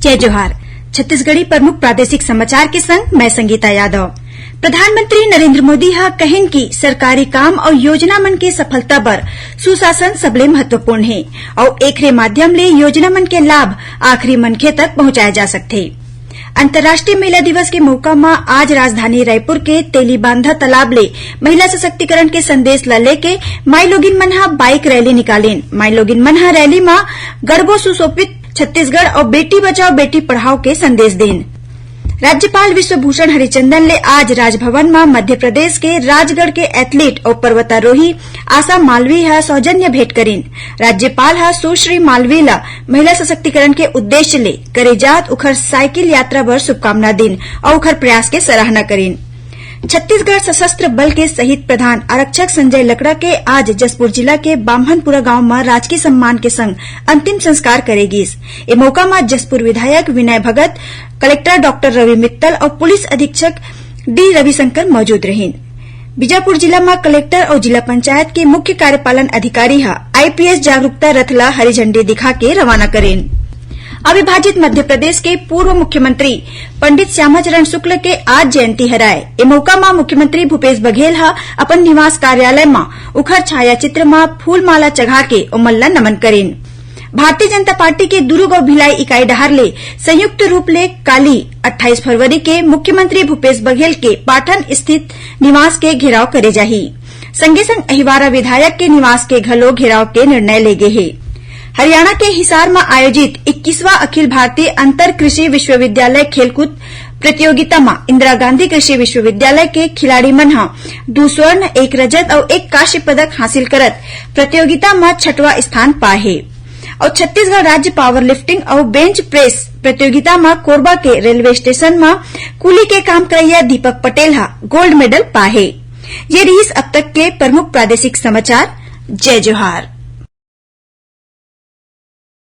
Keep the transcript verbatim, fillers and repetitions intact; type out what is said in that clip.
जय जोहार। छत्तीसगढ़ी प्रमुख प्रादेशिक समाचार के संग मैं संगीता यादव। प्रधानमंत्री नरेंद्र मोदी ह कहिन कि सरकारी काम अउ योजना मन के सफलता बर सुशासन सबले महत्वपूर्ण हे अउ एकरे माध्यम ले योजना मन के लाभ आखिरी मनखे तक पहुंचाए जा सकथे। अंतर्राष्ट्रीय महिला दिवस के मौका म आज राजधानी रायपुर के तेलीबांधा तालाब ले महिला सशक्तिकरण के संदेश ल लेके माईलोगिन मन ह बाइक रैली निकालिन। माईलोगिन मन ह रैली म गढ़बो सुशोभित छत्तीसगढ़ अउ बेटी बचाओ बेटी पढ़ाओ के संदेश दिन। राज्यपाल विश्वभूषण हरिचंदन ले आज राजभवन म मध्य प्रदेश के राजगढ़ के एथलीट अउ पर्वतारोही आशा मालवीय ह सौजन्य भेंट करिन। राज्यपाल ह सुश्री मालवीय ल महिला सशक्तिकरण के उद्देश्य ले करे जात उखर साइकिल यात्रा बर शुभकामना दिन अउ उखर प्रयास के सराहना करिन। छत्तीसगढ़ सशस्त्र बल के शहीद प्रधान आरक्षक संजय लकड़ा के आज जशपुर जिला के बाम्हनपुरा गांव म राजकीय सम्मान के संग अंतिम संस्कार करे गिस। ए मौका म जशपुर विधायक विनय भगत, कलेक्टर डॉक्टर रवि मित्तल अउ पुलिस अधीक्षक डी रविशंकर मौजूद रहिन। बीजापुर जिला म कलेक्टर अउ जिला पंचायत के मुख्य कार्यपालन अधिकारी ह आईपीएस जागरूकता रथ ल हरी झंडी दिखा के रवाना करिन। अविभाजित मध्य प्रदेश के पूर्व मुख्यमंत्री पंडित श्यामाचरण शुक्ल के आज जयंती हरय। ए मौका म मुख्यमंत्री भूपेश बघेल ह अपन निवास कार्यालय म उखर छायाचित्र म फूलमाला चघा के ओमन ल नमन करिन। भारतीय जनता पार्टी के दुरूग अउ भिलाई इकाई डहार ले संयुक्त रूप ले काली अट्ठाईस फरवरी के मुख्यमंत्री भूपेश बघेल के पाटन स्थित निवास के घेराव करे जाही। संगे संग अहिवारा विधायक के निवास के घलो घेराव के निर्णय ले गे हे। हरियाणा के हिसार म आयोजित इक्कीसवां अखिल भारतीय अंतर कृषि विश्वविद्यालय खेलकूद प्रतियोगिता म इंदिरा गांधी कृषि विश्वविद्यालय के खिलाड़ी मन ह दू स्वर्ण, एक रजत अउ एक कांस्य पदक हासिल करत प्रतियोगिता म छठवां स्थान पाए हे। अउ छत्तीसगढ़ राज्य पावर लिफ्टिंग अउ बेंच प्रेस प्रतियोगिता म कोरबा के रेलवे स्टेशन म कूली के काम करइया दीपक पटेल ह गोल्ड मेडल पाए हे। ये रिहिस अब तक के प्रमुख प्रादेशिक समाचार। जय जोहार।